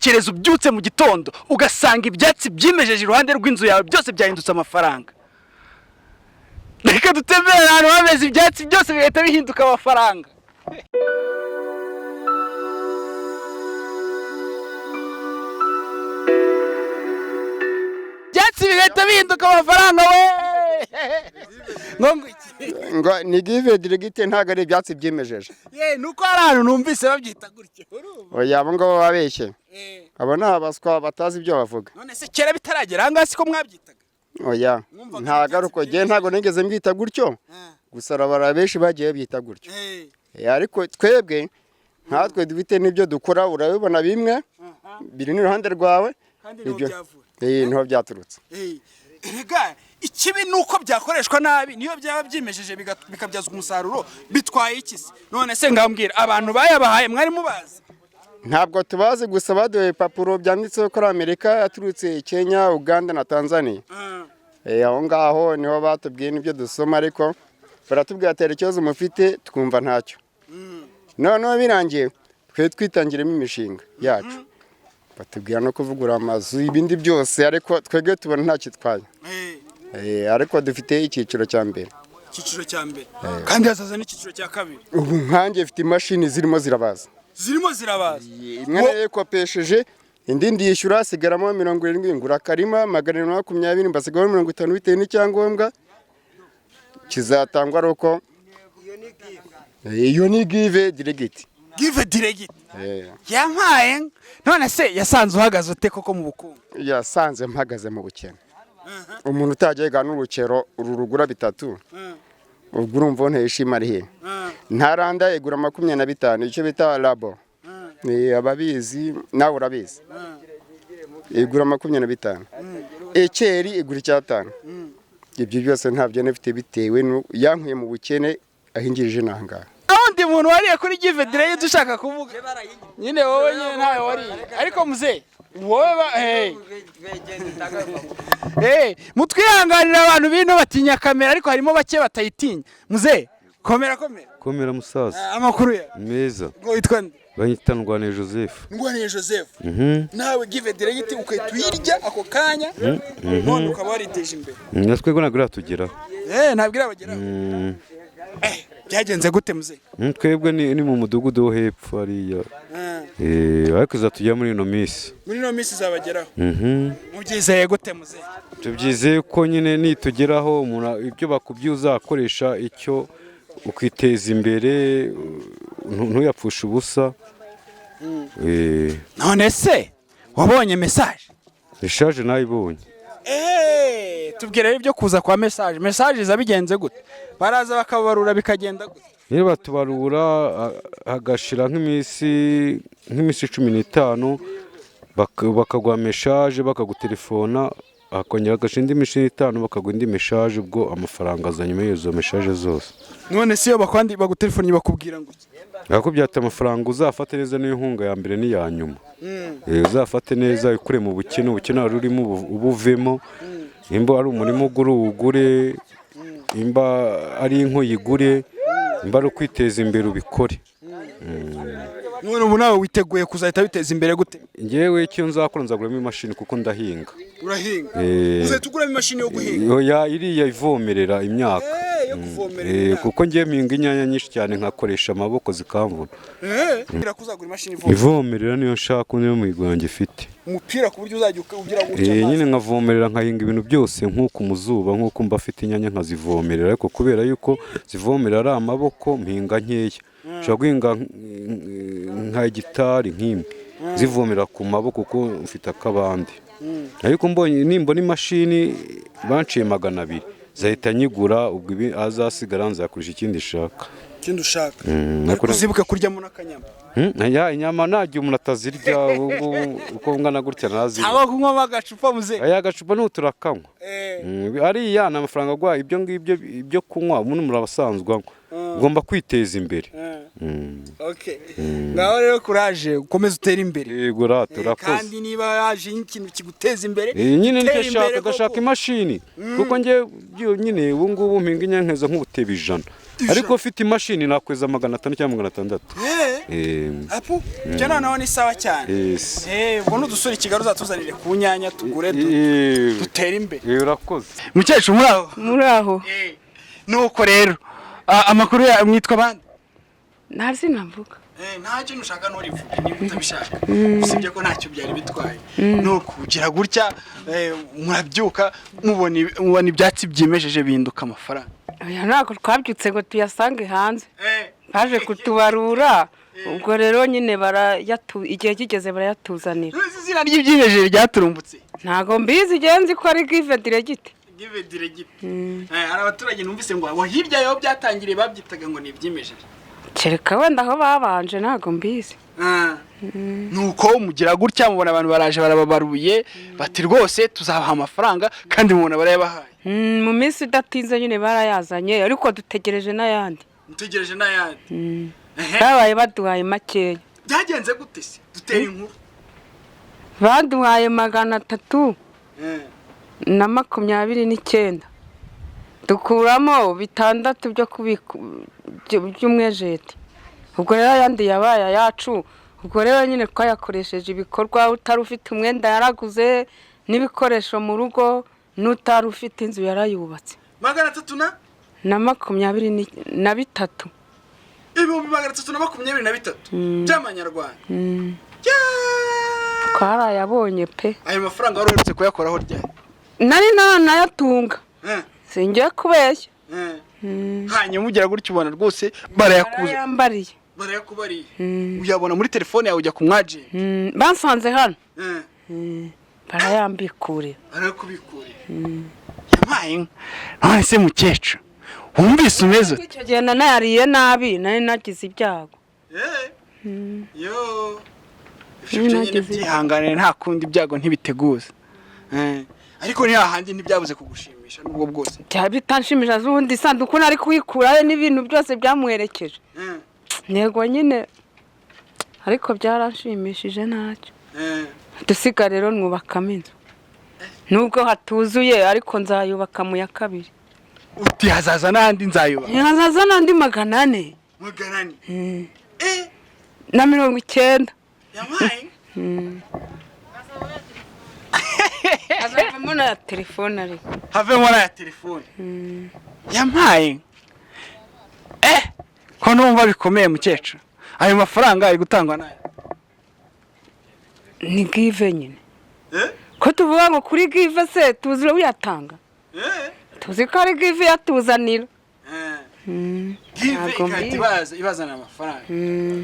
Tekereza ubyutse mu gitondo ugasanga ibyatsi byimejeje iruhande rw'inzu yawe byose byahindutse amafaranga. Reka dutembere ahantu hameze ibyatsi byose bigahita bihinduka amafaranga. Ibyatsi bigahita bihinduka amafaranga we! Ngo ngo iki? Ngo ni give direct, ntabwo ari ibyatsi byimejeje. Ye, nuko hari ahantu numvise babyita gutyo, urumva? Oya, abo ngabo babeshye. Abo ni abaswa batazi ibyo bavuga. None se kera bitaragera aha ngaha siko mwabyitaga? Oya. Mwumvaga ntabwo ari uko, ibyatsi njye ntabwo nigeze mbyita gutyo. Gusa arabara benshi bagiye babyita gutyo. Ariko twebwe nkatwe dufite n'ibyo dukora, urabibona bimwe biri n'iruhande rwawe. Kandi niho Ibyo byavuye. Niho byaturutse. Erega ikibi ni uko byakoreshwa nabi. Niyo byaba byimejeje bikabyazwa umusaruro, bitwaye iki se? None se ngambwira, abantu bayabahaye mwari mubazi? Ntabwo tubazi, gusa baduhaye ibipapuro byanditseho ko ari Amerika, yaturutse Kenya, Uganda na Tanzania. Aho ngaho niho batubwiye n'ibyo dusoma, ariko baratubwira ati: "Hari ikibazo mufite?" Twumva ntacyo. Noneho birangiye twe twitangiremo imishinga yacu, batubwira no kuvugura amazu, ibindi byose, ariko twebwe tubona ntacyo itwaye. Ariko dufite icyiciro cya mbere. Icyiciro cya mbere, kandi hazaza n'icyiciro cya kabiri. Ubu nkanjye mfite imashini zirimo zirabaza. Zirimo zirabaza. Imwe nayikopesheje, indi ndiyishyura, hasigaramo 70, ngura akarima 720, mbasigaho 50 bitewe n'icyangombwa kizatangwa ari uko. Iyo ni give direct. Give direct. Yampaye. None se yasanze uhagaze ute koko mu bukungu? Yasanze mpagaze mu bukene. Umuntu utajya n'urukero uru rugura bitatu, ubwo urumva ntishima ari he? Ntaranda igura 25, icyo bita labo. Ababizi nawe urabizi, igura 25, ekeri igura icyatanu. Ibyo byose ntabyo nafite, bitewe yankuye mu bukene ahingirije n'ahangaha. Wundi muntu wariye kuri give direct ushaka kuvuga nyine, wowe nyine ntawe wariye, ariko muze wowe ba hey. Hey, mutwihanganira, abantu bino batinya kamera, ariko harimo bake batayitinya. Muze, komera komera. Komera musaza. Ah, amakuru ya? Meza. Ngo witwa nde? Banyita Ndwaniye Joseph. Ndwaniye Joseph. Nawe give direct ukahita uyirya ako kanya, none ukaba wariteje imbere. Natwe ntabwo iratugeraho. Ntabwo irabageraho. Byagenze gute muze? Twebwe ni mu mudugudu wo hepfo hariya. Ariko izatugera muri ino minsi. Muri ino minsi izabageraho. Mubyizeye gute muze? Tubyizeye ko nyine nitugeraho, umuntu ibyo bakubwiye uzakoresha icyo ukiteza imbere, ntuyapfushe ubusa. None se wabonye message? Message nayibonye. Tubwire rero ibyo kuza kwa message. Message iza bigenze gute? Baraza bakabarura, bikagenda gute? Niba batubarura, hagashira nk'iminsi 15, bakaguha message, bakagutelefona, hakongera hagashira indi minsi 5, bakaguha indi message. Ubwo amafaranga aza nyuma y'izo message zose. None se iyo bakwandi bagutelefonnye bakubwira ngo iki? Bakubwira ati: "Amafaranga uzafate neza, niyo nkunga ya mbere n'iya nyuma. Uzafate neza ukure mu bukene, ubukene wari urimo ubuvemo. Nimba ari umurima ugure uwugure, nimba ari inka uyigure, nimba ari ukwiteza imbere ubikore." None ubu nawe witeguye kuzahita witeza imbere gute? Njyewe icyo nzakora, nzaguramo imashini kuko ndahinga. Urahinga? Eh. Uzahita uguramo imashini yo guhinga? Oya, iriya ivomerera imyaka. Yo kuvomerera imyaka. Kuko ngiye mpinga inyanya nyinshi cyane, nkakoresha amaboko zikamvuna. Ko uzagura imashini ivomera? Ivomerera niyo nshaka, niyo mihigo yanjye ifite. Umupira ku buryo uzajya ugira gutya amazi. Nyine nkavomerera, nkahinga ibintu byose nk'uku mu zuba, nk'uko mba afite inyanya nkazivomerera. Ariko kubera yuko zivomerera ari amaboko, mpinga nkeya. Nshobora guhinga nka hegitari nk'imwe zivomera ku maboko kuko mfite akabande. Ariko mbonye, nimbona imashini banciye 200, zahita nyigura. Ubwo ibi azasigara nzakoresha ikindi nshaka. Ikindi ushaka. Ariko uzibuke kuryamo n'akanyama. Ya, inyama nta gihe umuntu atazirya. Ubu ngubu uko ngana gutya nazirya. Cyangwa kunywamo agacupa muze? Aya gacupa n'ubu turakanywa. Ariya ni amafaranga aguha ibyo ngibyo, ibyo kunywa. Umuntu murabasanzwe anywa, ugomba kwiteza imbere. Okay, ngaho rero kuraje, ukomeze utere imbere. Yego rata. Urakoze. Kandi niba yaje nk'ikintu kiguteza imbere, Nyine nicyo tera imbere nshaka, gashaka koko. imashini, kuko njye nyine ubu ngubu mpinga inyankezo nk'ubutebe 100. Ariko ufite imashini nakweza 500 cyangwa 600. Apu ibyo noneho ni sawa cyane. Yes. Ubwo nudusura i Kigali uzatuzanire ku nyanya tugure dutere imbere. Urakoze. Mukecuru, muri aho? Muri aho. Nuko rero amakuru ya mwitwa bande? Nta zina mvuga. Ntacyo nushaka nturivuge niba utabishaka, usibye ko ntacyo byari bitwaye. Nuko ugira gutya, murabyuka mubona ibyatsi byimejeje bihinduka amafaranga. Oya, ntabwo twabyutse ngo tuyasange hanze, baje kutubarura. Ubwo rero nyine barayatu, igihe kigeze barayatuzanira. Ntuzi izina ry'ibyimejeje ryaturumbutse? Ntabwo mbizi, igihe nzi ko ari Give Direct. Give Direct. Hari abaturage numvise ngo aho hirya yaho byatangiriye babyitaga ngo ni ibyimejeje. Kereka wenda aho babanje, ntabwo mbizi. Nuko mugira gutya mubona abantu baraje barababaruye, bati rwose tuzabaha amafaranga, kandi mubona barayabahaye. Mu minsi idatinze nyine barayazanye, ariko dutegereje n'ayandi. Mutegereje n'ayandi. Babaye baduhaye makeya. Byagenze gute se? Dutera inkuru. Baduhaye 329, dukuramo 6 byo kubika by'umwejeti. Ubwo rero ayandi yabaye ayacu. Ubwo rero nyine twayakoresheje ibikorwa. Utari ufite umwenda yaraguze n'ibikoresho mu rugo, n'utari ufite inzu yarayubatse. 300 na Na 23. 323,000 by'amanyarwanda. Twarayabonye pe. Ayo mafaranga wari uherutse kuyakoraho ryari? Nari nanayatunga, singiye kubeshya. Hanyuma ugira gutya ubona rwose barayakuza. Barayambariye. Barayakubariye, uyabona muri telefone yawe, ujya ku mwajenti. Bansanze hano, barayambikurira. Barayakubikurira. Yampaye inka. None se mukecuru, wumvise umeze ute? Icyo gihe nanayariye nabi, nari nagize ibyago. Yo, ibyo nyine byihanganire, nta kundi, ibyago ntibiteguza. Ariko ni hahandi ntibyabuze kugushimisha nubwo bwose. Byaba bitanshimisha z'ubundi isanduku nari kuyikurayo n'ibintu byose byamuherekeje. Yego nyine, ariko byaranshimishije ntacyo. Dusiga rero nwubakamo inzu, nubwo hatuzuye, ariko nzayubaka mu ya kabiri. Uti hazaza n'ahandi nzayubaka. Hazaza n'andi 400. 400 Na 90. Yampaye. Hazavamo na telefone ariko. Havemo n'aya telefone. Yampaye. Ko numva bikomeye mukecuru, ayo mafaranga ari gutangwa nayo? Ni Give nyine. Ko tuvuga ngo kuri Give se tuzi uyatanga? Tuzi ko ari Give yatuzanira. Give Ntabwo igahita mbizi. ibazanira amafaranga.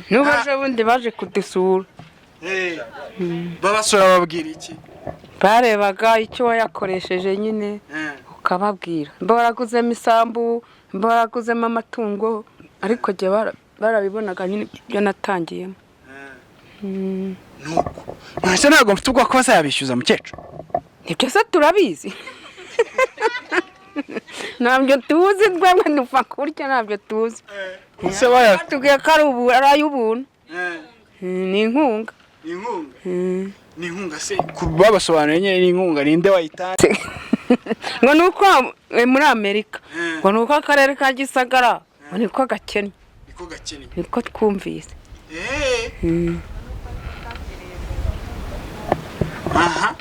N'ubu ejo bundi baje kudusura. Babasura bababwira iki? Barebaga icyo wayakoresheje nyine, ukababwira mba waraguzemo isambu, mba waraguzemo amatungo, ariko jye barabibonaga nyine ibyo natangiyemo. Nuko none ntabwo mfite ubwoba ko bazayabishyuza mukecuru? Nibyo se turabizi? Ntabyo tuzi, twebwe dupfa kurya, ntabyo tuzi. Ese baya Batubwiye ko ari ubu ari ay'ubuntu. Ni inkunga. Ni inkunga, ni inkunga se babasobanuriye nyine ni inkunga, ninde wayitanze? Ngo ni uko muri Amerika, ngo ni uko akarere ka Gisagara ngo niko gakennye. Niko gakennye. Niko twumvise. Aha.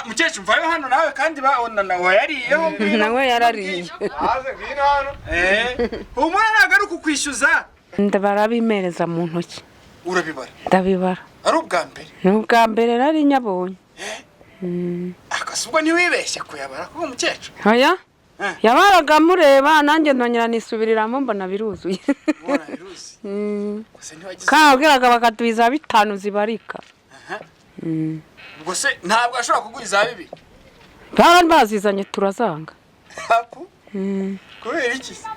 Mukecuru, mvayo hano nawe kandi wayariyeho, ngwino. Nawe yarariye. Humura, ntabwo ari ukukwishyuza. Barabimereza mu ntoki. Urabibara? Ndabibara. Ari ubwa mbere? Ni ubwa mbere nari nyabonye. Akase ubwo ntiwibeshye kuyabara kuko mukecuru? Oya. Yabaraga mureba, nanjye ndongera nisubiriramo, mbona biruzuye. Ubona biruzi gusa ntiwagize. Kababwiraga bakaduha iza 5 zibarika. Ubwo se ntabwo ashobora kuguha iza 2? Baba bazizanye turazanga. Hapu, kubera iki se?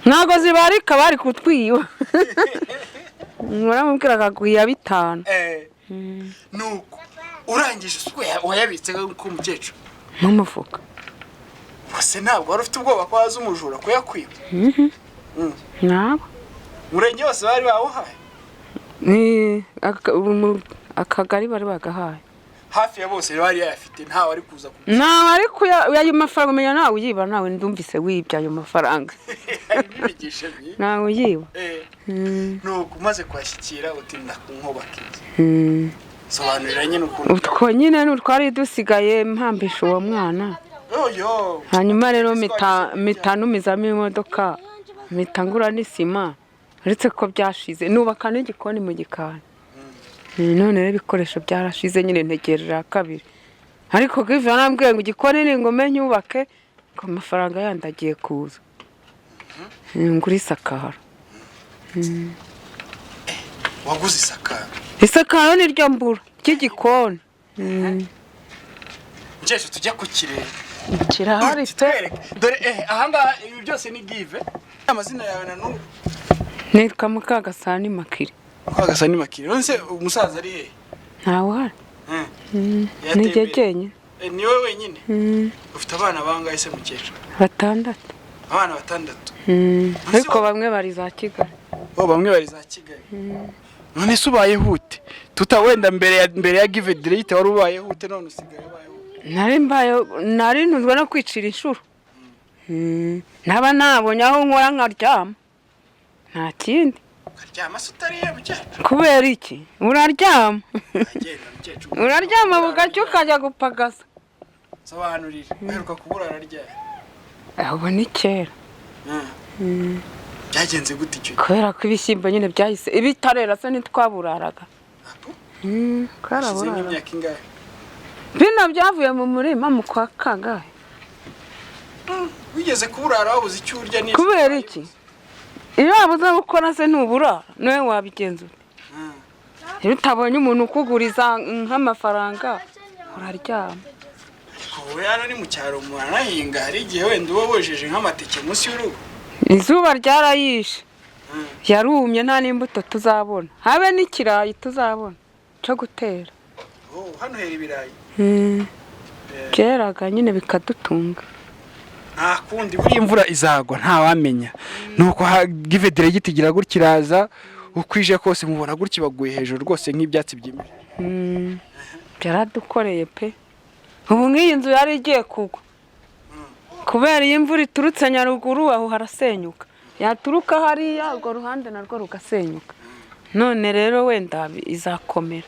Ntabwo zibarika, bari kutwiba. Muramubwira akaguha iya 5. Nuko urangije isuku wayabitse ko mukecuru? Mu mufuka. Ubwo se ntabwo wari ufite ubwoba ko haza umujura kuyakwiba? Ntabwo. Umurenge wose bari bawuhaye? Ni akagari bari bagahaye. Hafi ya bose bari yayafite, ntawe ari kuza ku Ntawe ariko ayo mafaranga umenya nawe uyiba, nawe ndumvise wibye ayo mafaranga. Harimo imigisha myinshi. Nawe uyiba. Nuko umaze kuhashyikira utinda nkubaka inzu. Sobanurira nyine ukuntu. Utwo nyine ni utwari dusigaye mpambisha uwo mwana. Oyo. Hanyuma rero mpita numizamo imodoka, mpita ngura n'isima, uretse ko byashize nubaka n'igikoni mu gikari. None rero ibikoresho byarashize nyine ntegerera kabiri, ariko Give yarambwiye ngo igikoni ni ngome nyubake, ngo amafaranga yandi agiye kuza. Ngura isakaro. Waguze isakaro? Isakaro ni ryo mbura ry'igikoni. Mukecuru, tujya kukireba. Kirahari pe. Twereke. Dore ahangaha ibi byose ni Give. Amazina yawe na n'ubu? Nitwa Mukagasani Makiri. Mukagasani Makiri. None se umusaza ari hehe? Ntawe uhari. Yatembeye. Ni jye jyenyine. Ni wowe wenyine? Ufite abana bangahe se mukecuru? 6. Abana 6. Ariko bamwe bari za Kigali. Oh, bamwe bari za Kigali. None se ubayeho ute? Tuta wenda mbere ya Give Direct wari ubayeho ute, none usigaye ubayeho ute? Nari mbaye nari ntunzwe no kwicira inshuro. Naba nabonye aho nkora nkaryama. Nta kindi. Ukaryama se utariye mukecuru? Kubera iki? Uraryama. Agenda mukecuru. Uraryama bugacya ukajya gupagasa. Sobanurira. Uheruka kuburara ryari? Ubu ni kera. Byagenze gute icyo gihe? Kubera ko ibishyimbo nyine byahise ibitarera se ntitwaburaraga. Apo? Hashize Twaraburaraga. nk'imyaka ingahe? Bino byavuye mu murima mu kwa kangahe? Wigeze kuburara wabuze icyo urya n'iki? Kubera iki? Iyo wabuze gukora se ntuburara, niwe wabigenza ute? Iyo utabonye umuntu ukuguriza nk'amafaranga uraryama. Ariko wowe hano ni mu cyaro muranahinga, hari igihe wenda uba wejeje nk'amateke munsi y'urugo. Izuba ryarayishe, yarumye, nta n'imbuto tuzabona, habe n'ikirayi tuzabona cyo gutera. Oh, hano hera ibirayi. Byeraga nyine bikadutunga. Nta kundi, buriya imvura izagwa ntawamenya. Nuko Give Direct igira gutya iraza, uko ije kose mubona gutya baguye hejuru rwose nk'ibyatsi byimye. Byaradukoreye pe. Ubu nk'iyi nzu yari igiye kugwa kubera iyi imvura iturutse Nyaruguru, aho harasenyuka, yaturuka hariya urwo ruhande narwo rugasenyuka. None rero wenda izakomera.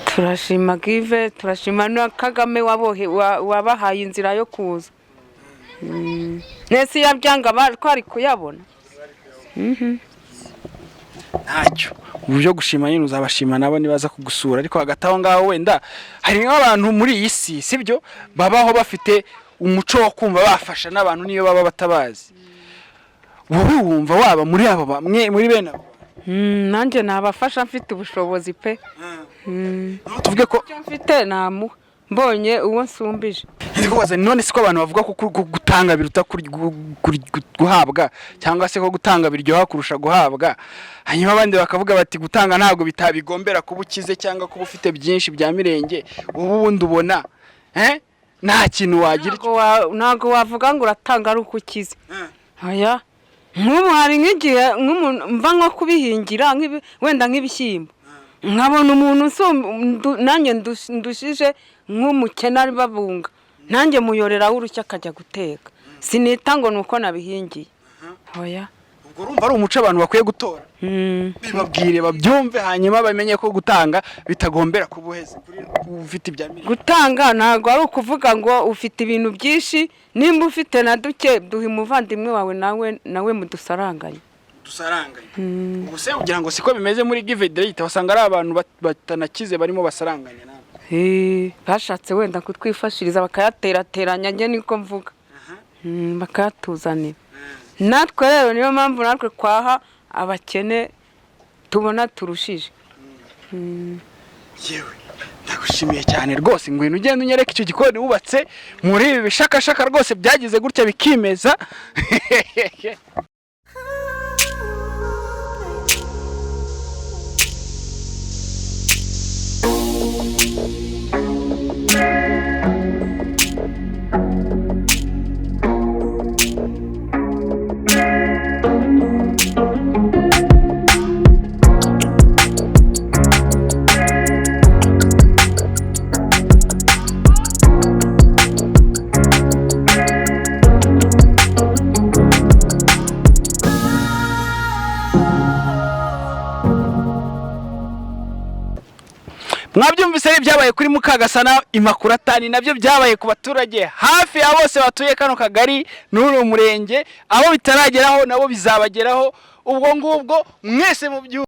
Turashima Give, turashima na Kagame wabahaye inzira yo kuza. Nese iyo byanga twari kuyabona? Ntacyo, mu byo gushima nyine uzabashima nabo nibaza kugusura. Ariko hagati aho ngaho wenda hari nk'abantu muri iyi si, sibyo, babaho bafite umuco wo kumva bafasha n'abantu niyo baba batabazi. Wowe wumva waba muri abo bamwe, muri bene abo? Nanjye nabafasha mfite ubushobozi pe. Tuvuge ko Icyo mfite namuha mbonye uwo nsumbije. Ndi kubaza, none siko abantu bavuga ko gutanga biruta guhabwa, cyangwa se ko gutanga biryoha kurusha guhabwa, hanyuma abandi bakavuga bati gutanga ntabwo bitabigombera kuba ukize cyangwa kuba ufite byinshi bya mirenge. Wowe ubundi ubona nta kintu wagira? Ntabwo wavuga ngo uratanga ari uko ukize. Oya, nk'ubu hari nk'igihe nk'umuntu mva nko kubihingira wenda nk'ibishyimbo, nkabona umuntu nanjye ndushije nk'umukene ari babunga, nanjye muyoreraho urushyi akajya guteka, sinita ngo ni uko nabihingiye. Oya. Ubwo urumva ari umuco abantu bakwiye gutora. Bibabwire babyumve, hanyuma bamenye ko gutanga bitagombera kuba uheze kuri ufite ibya mirenge. Gutanga ntabwo ari ukuvuga ngo ufite ibintu byinshi, nimba ufite na duke duha umuvandimwe wawe, nawe mudusaranganye. Dusaranganye. Ubu se ugira ngo siko bimeze muri Give Direct? Wasanga ari abantu batanakize barimo basaranganya nawe. Bashatse wenda kutwifashiriza bakayaterateranya, njye niko mvuga. Bakayatuzanira. Natwe rero niyo mpamvu natwe kwaha abakene tubona turushije. Yewe, ndagushimiye cyane rwose. Ngwino ugende unyereke icyo gikoni wubatse muri ibi bishakashaka rwose byagize gutya bikimeza. Mwabyumvise rero, ibyabaye kuri Mukagasana Imakuratani nabyo byabaye ku baturage hafi ya bose batuye kano kagari n'uri murenge. Abo bitarageraho nabo bizabageraho. Ubwo ngubwo mwese mu byu